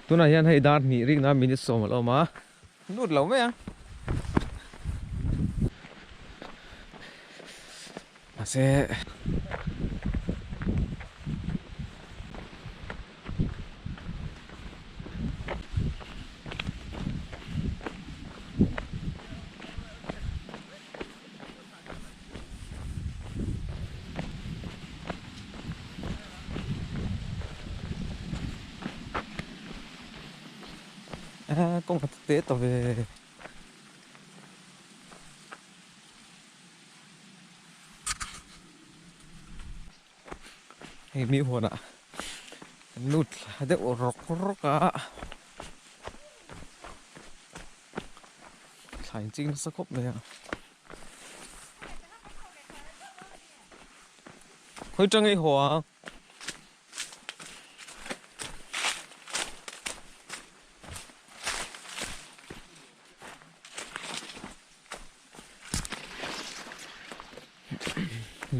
Tunah hian hei dar hnih rikna minute sawm a la awm a, lut lo mai ang. Mahse. Kawng a te ta ve. Hei mi huanah kan lut thla deuh rawk rawk a. Thla in ching nasa khawp mai a. Khawi tang ei haw ang.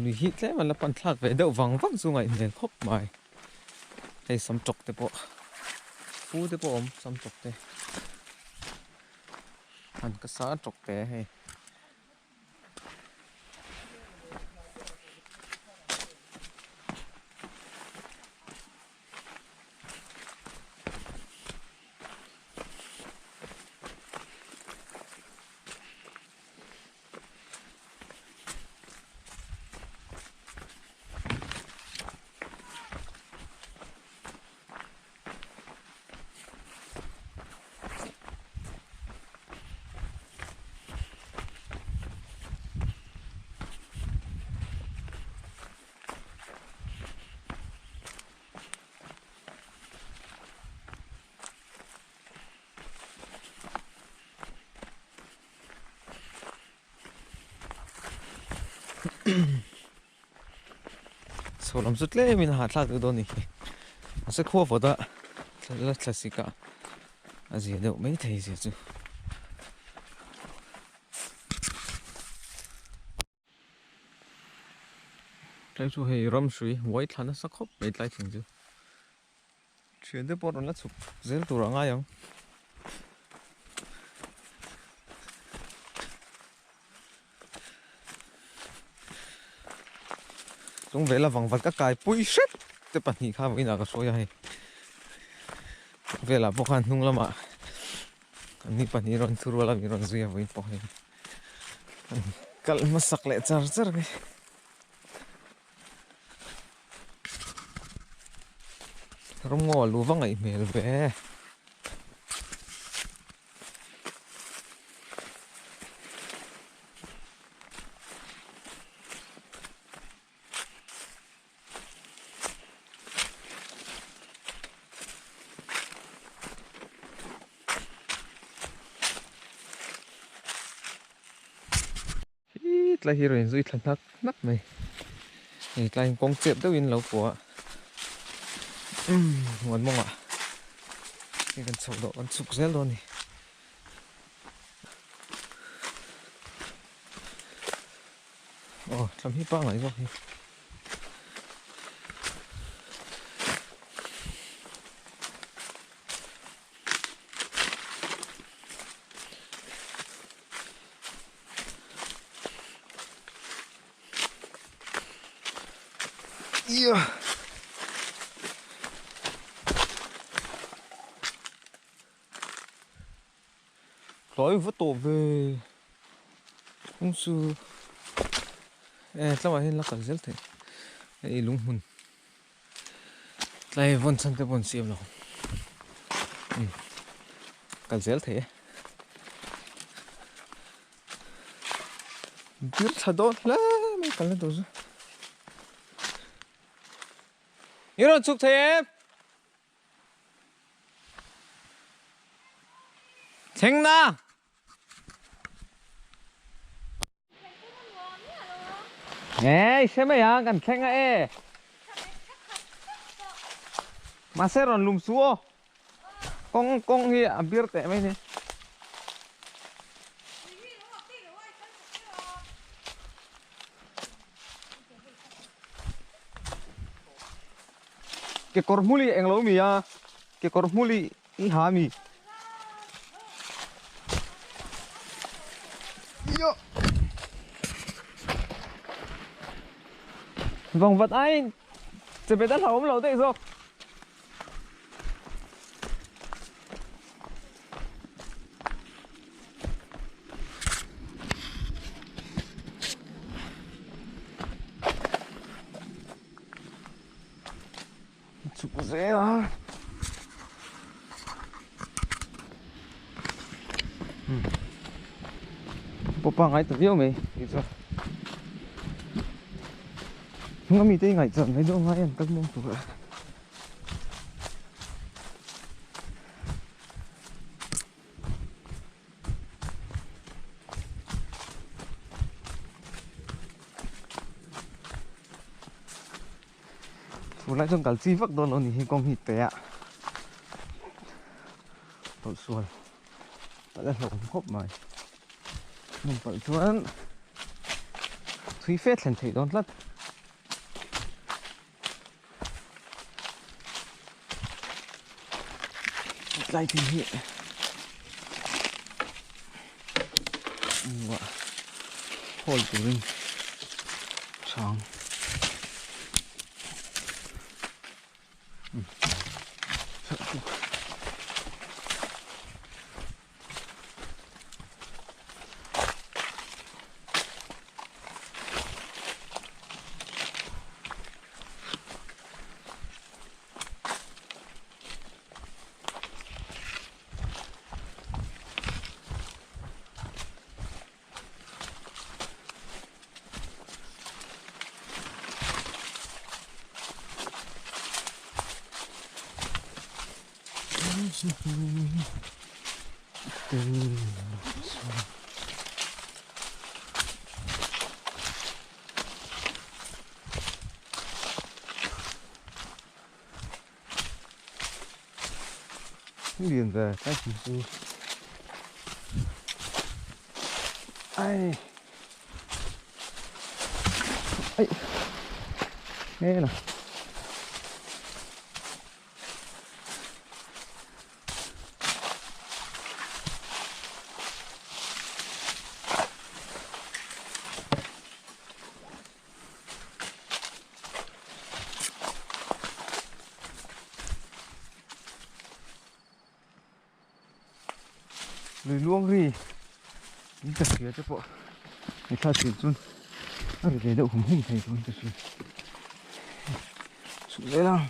Lui hi tlem a la pan thlak ve deuh vang vang chu ngaihhmel khawp mai. Hei sam tawk te pawh pu te pawh a awm sam tawk te. Han ka sa tawk te hei. Chho lam chu tlem in a hahthlak deuh dawn a ni hi mahse khua vawt a la thla sik a a zia deuh mai thei zia chu. Tlai chu hei ram hrui uai thla nasa khawp mai tlai thleng chu thian te pawh rawn la chhuk zel tur a ngai ang. Chung vela vangvat ka kai pui hrep te pahnih kha vawiinah ka hruai a hei velah pawh khan hnung lamah an ni pahnih rawn thu rual a min rawn zui a vawiin pawh hei kalh hmasak leh char char mai. Rawng aw lu va ngaih hmel ve. Hi tlai hi rawn inzui thla hnak hnak mai hei tlai hian kawng chep deuhin lo pawh a umm mawngah hei kan chhoh dawh kan chhuk zel dawn a ni. Aw thlam hi pangngai zawk hi. Ia. Tlai va tawh ve kawng chu e tlangah hian la kal zel theih hei lung hmun tlai vawn chhan te pawh an siam lo umm kal zel theih e bir thla dawn hle mai kalna tur chu i rawn chhuk thei em. Thleng na! Ê, xe mai à, kan thleng a e. Mahse rawn lum su aw. Kawng kawng hi a bir teh mai ni. Kekawr hmuli englo mi a, kekawr hmuli. I ha mi. Yo. Vòng vật anh. Chuẩn bị đất hỏng lâu đây rồi. Chụp dễ đó. Bộ bằng ấy tập viêu mày, nó mi tê ngày dần mấy đứa ngay em các môn tụi. Lại trong cả chi vắc đó nó thì con hít té ạ. Tội xuôi. Tại là lộn hốp mày. Mình phải chuan. Thúy phết lên thấy đón lất. Lại thì hiện. Hồi của mình. Sáng. Liền về các chị su. Ai. Ai. Nghe nào. Lùi luông gì những cái phía cho bộ người ta chuyển xuống nó để đậu hùng hùng thầy thôi thật sự sụn dễ lắm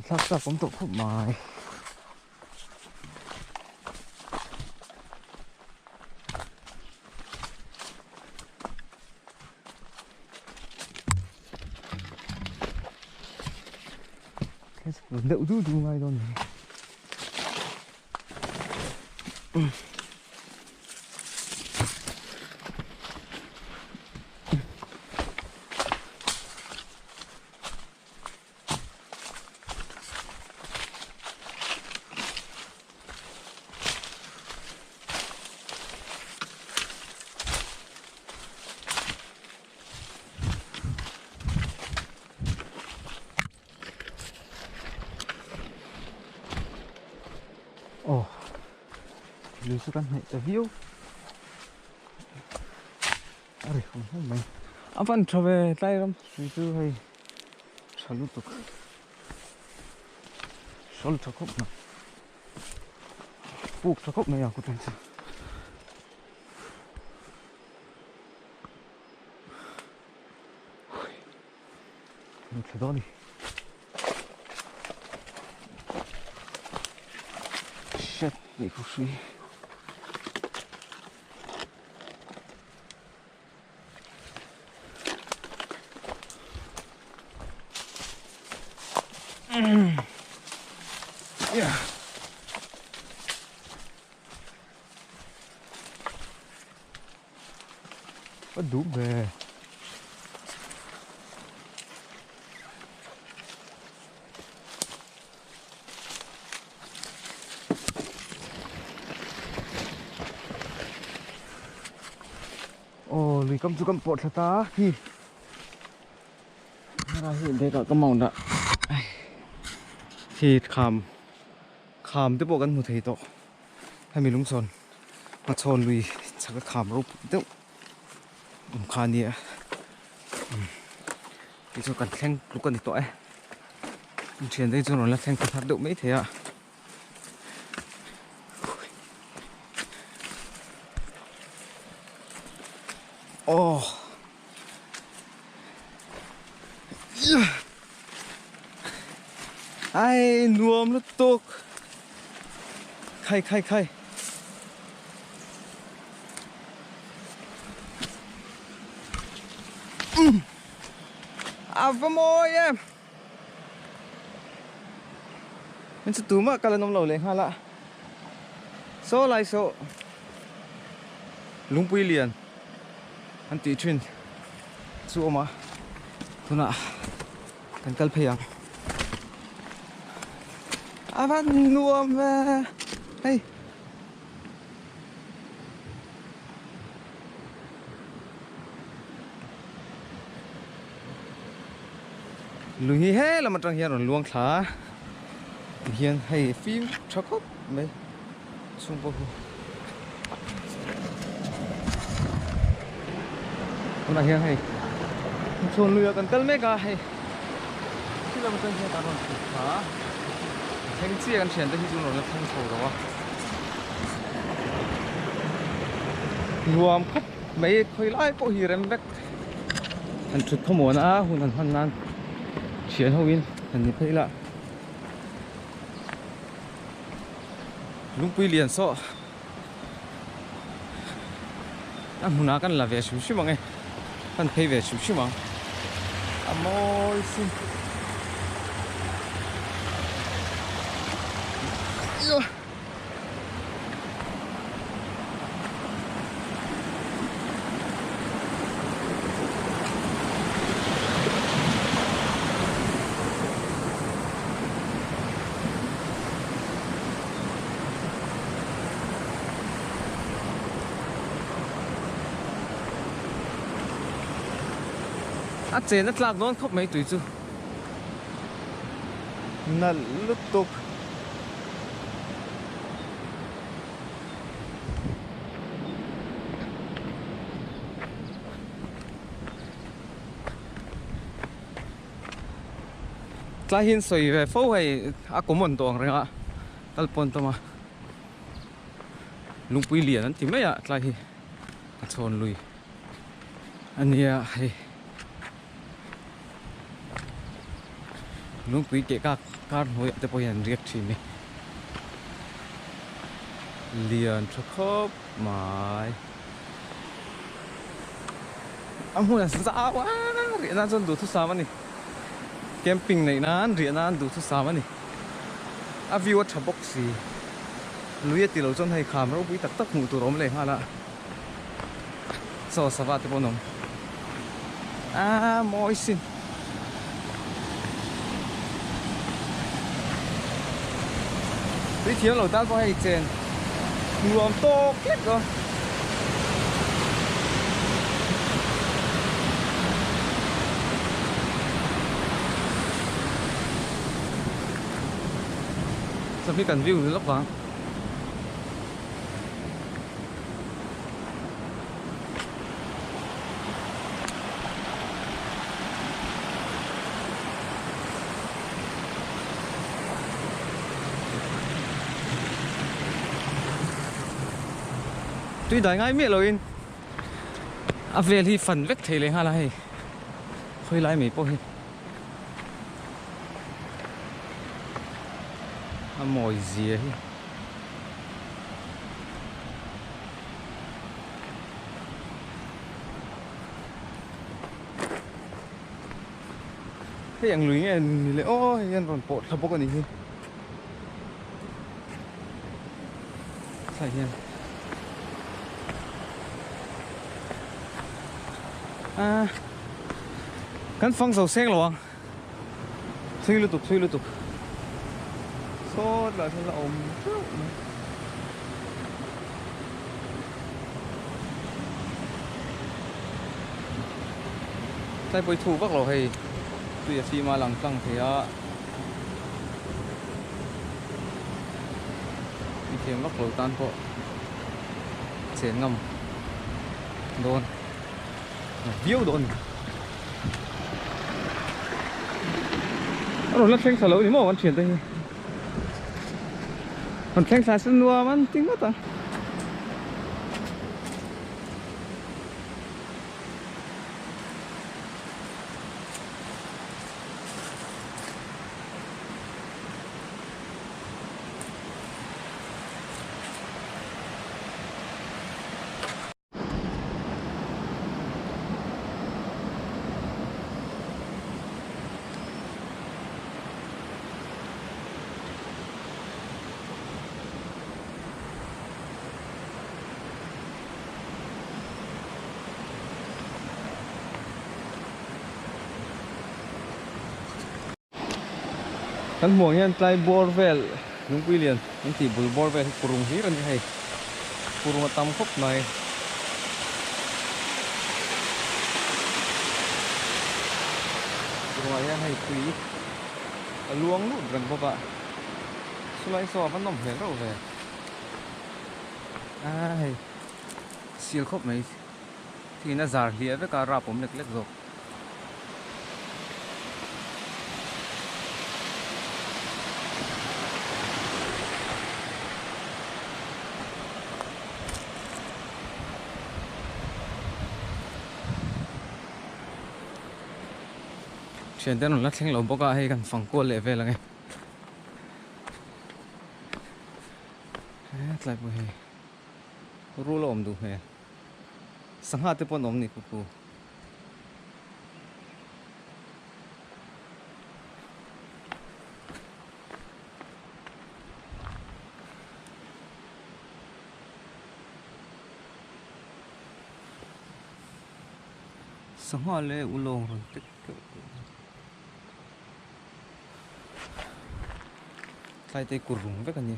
sao ta cũng tổ khúc mài cái đậu đu đu ngay đó này. Ồ, lưới số căn này ta view. अरे không không mày. Anh trở về tay lắm, suy tư hay sao lúc tục. Sao lúc tục mà. Buộc sao khóc này à, cô tên sao. Mình phải đó đi. Shit, bị khúc suy. Yeah. Có đủ về. Ồ, lùi cầm chú cầm bọt là ta thì ra hiện đây có cái màu đó. Khi kham kham te pawh kan hmu thei tawh hemi lungsawn hmachhawn lui chhak a kham ropui deuh awm kha a nia tichuan kan thleng tluk a ni tawh e thian te hi chuan rawn la thleng thar deuh mai thei a. Aw Ai nuam lutuk Khai khai khai A va mawi em Min chu tumah kal an awm lo leh nghal a Saw lai saw Lungpui lian an tih thin chu awm a tunah kan kal phei ang a va nuam ve hei. Lui hi he lam atang hian rawn luang thla a tihian hei fim tha khawp mai chhung pawh hi tunah hian hei chhuan luiah kan kal mek a hei khi lam atang hian an rawn chhuk thla a thleng chiah kan thiante hi chu an rawn la thleng chho lo a nuam khawp mai khawi lai pawh hi rem vek. Han thut khawmuan a hun han hman nan thian ho in han ni phei lah lungpui lian saw a hmunah kan la ve hrim hrim ang e kan phei ve hrim hrim ang a mawi sin. A chen a tlak dawn khawp mai tui chu nalh lutuk. Tlai hian sawi ve fo hei a common tawh ang reng a kal pawn tawm a lungpui lian an ti mai a tlai hi a chhawn lui a nia hei. Lungpui keh kak kar hnuaiah te pawh hian an riak thin ni. Lian tha khawp mai. A hmun a zau a, riah nan chuan duhthusam a ni. Camping neih nan riah nan duhthusam a ni. A view a tha bawk si. Lui a ti lo chuan hei kham ropui tak tak hmuh tur a awm leh nghal a. Chaw sava te pawh an awm. Aaa mawi sin. Tui thiam lo tan pawh hei chen nuam tawk lek aw. Chuan hi kan view lawk ang. Tui dai ngai miah loin a vel hi fan vek thei leh nghal a hei khawi lai mai pawh hi a mawi zia hi. Hei ang lui nge ni le aw hei hian rawn pawh thla bawk a nih hi thlai hian a kan fang zo seng lo ang thui lutuk thui lutuk sawt lah sawn la awm teuh mai. Tlai pawh hi thu vak lo hei tui a fim a lang tlang thei a. Thiam vak lo tan pawh chen ngam dawn viau dawn a ni. A rawn la thleng thla lo ni maw kan thiante hi. Rawn thleng thla se nuam an ti ngawt ang. Kan hmuh ang hian tlai bawr vel lungpui lian an tih bul bawr vel hi kurung hlir a ni hei kurung a tam khawp mai. Kurungah hian hei tui a luang lut reng bawk a chulai saw a va nawm hmel reuh ve a hei sial khawp mai thingin a zar hliah vek a rap awm lek lek zawk. Thiante an rawn la thleng lo bawk a hei kan fang kual leh vel ang e hetlai pawh hi rul a awm duh hmel sangha te pawh an awm ni khuku. Sangha leh ulawng rawn tek keuh keuh a tlai te hi kurung vek a ni.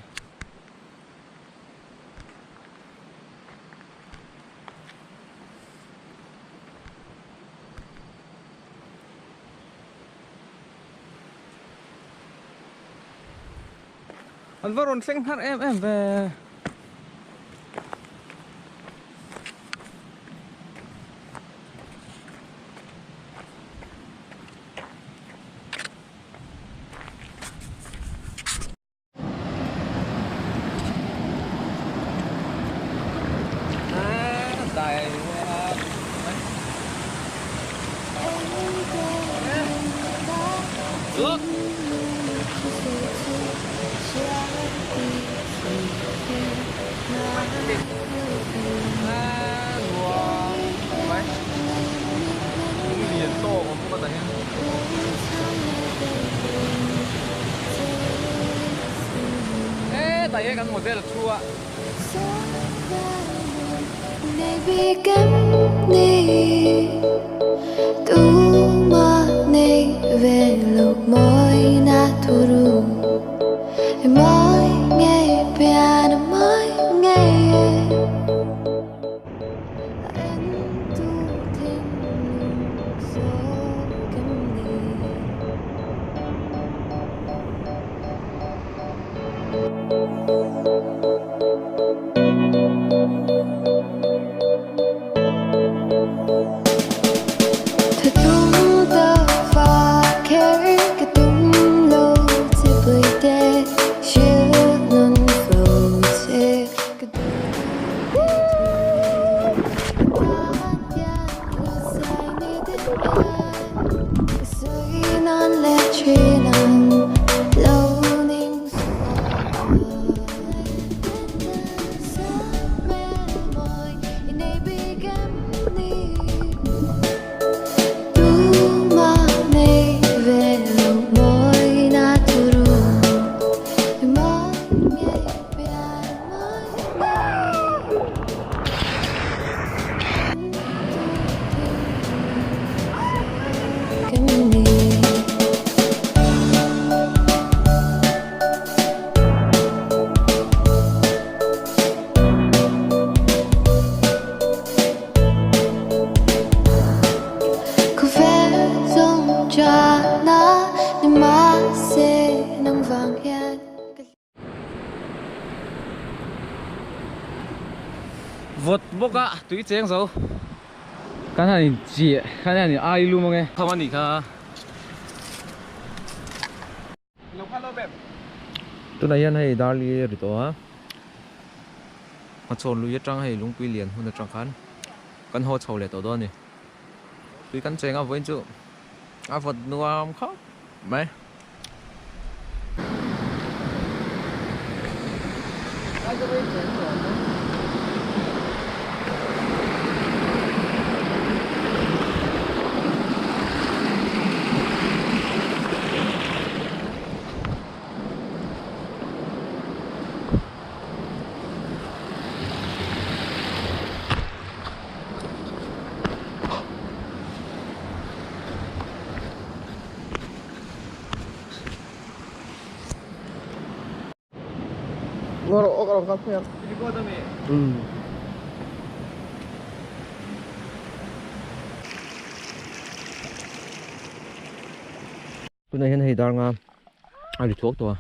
An va rawn thleng hnar em em ve. He tai hi kan model thu a. Vawt bawk a tui cheng zo. Kan han in chiah kan han in ai lum ange. Kham a nih kha. Tunah hian hei Darli a ri tawh a. Hmachhawn lui atang hei lungpui lian hun atang khan kan haw chho leh tawh dawn a ni. Tui kan cheng a vawiin chu a vawt nuam khawp mai. Tunah hian hei dar nga a ri thuak tawh a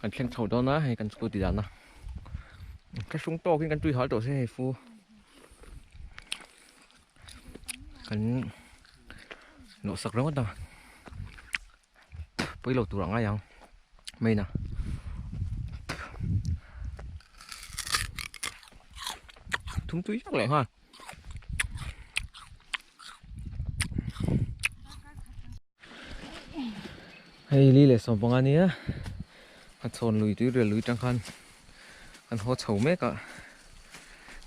kan thleng chho dawn a hei kan scooty dahna ka hrung tawkin kan tui hal tawh se hei fu kan nawh sak ringawt a pawi lo tur a ngai ang main a thum tui tak leh nghal. Hei li leh sawmpanga nia a chhawn lui tui rial lui tang khan kan haw chho mek a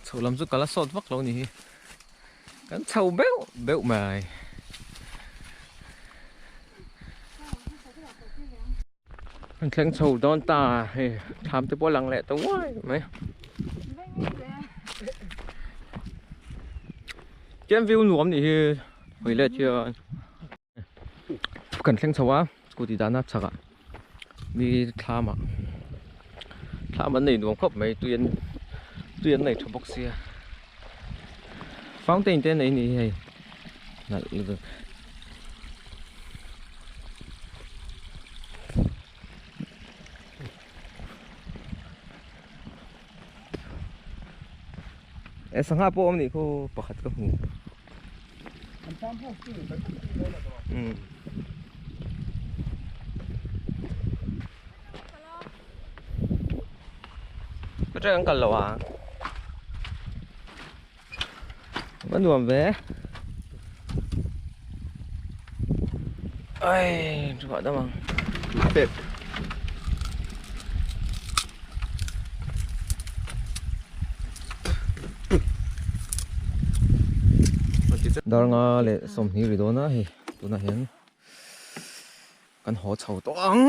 chho lam chu kala sawt vak lo ni hi kan chho beuh beuh mai kan thleng chho dawn ta hei thlam te pawh a lang leh ta uai mai tlem view nuam nih hi hawi let hian. Kan thleng chho a scooty dahna chhakah mi thlam ah thlam an nei nuam khawp mai tui an tui an nei tha bawk sia fountain te nei ni hi hei nalh lutuk. E sangha pawh awm nih khu pakhat ka hmu. Ka trai an kal lo a. Va nuam ve. Ai, chu vah dam ang. Pep. Dar nga leh sawmhnih ri dawn a hei tunah hian kan haw chho tawh ang.